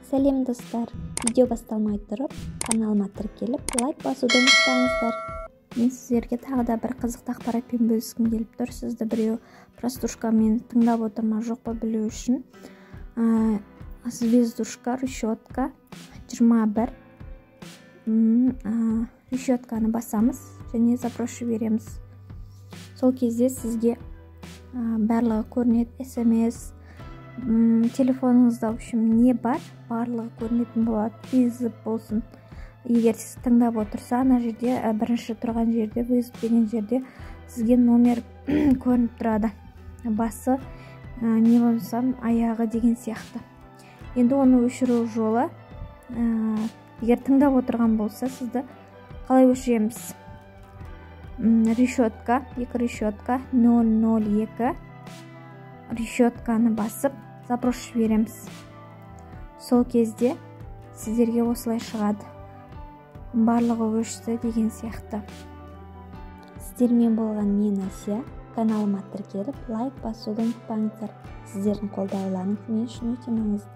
Сәлем, достар! Видео басталмай тұрып, каналыма тіркеліп, лайк басуды ұмытпаңыздар. Мен сіздерге тағы да бір қызықты ақпаратпен бөліскім келіп тұр. Сізді біреу прослушкамен тыңдап отыр ма, жоқ па, білу үшін звездушка, решетка, 21 решетканы басамыз және запрос жібереміз. Сол кезде сізге барлығы көрінеді: СМС, телефоныңызда, в общем, не бар, барлығы көрінетін болады. Вызов болсын, егер сіз тыңдап отырса, ана жерде, бірінші тұрған жерде, вызов деген жерде сізге номер көрініп тұрады, басы не болмаса аяғы деген сияқты. Енді оны өшіру жолы, егер тыңдап отырған болса сізді, қалай өшіреміз? Решетка, екі решетка, 002 решетканы басып, запрос жібереміз. Сол кезде сіздерге осылай шығады, барлығы өшті деген сияқты. Сіздермен болған мен, Әсия. Каналыма тіркеліп, лайк басуды ұмытпаңыздар. Сіздердің қолдауларыңыз мен үшін өте маңызды.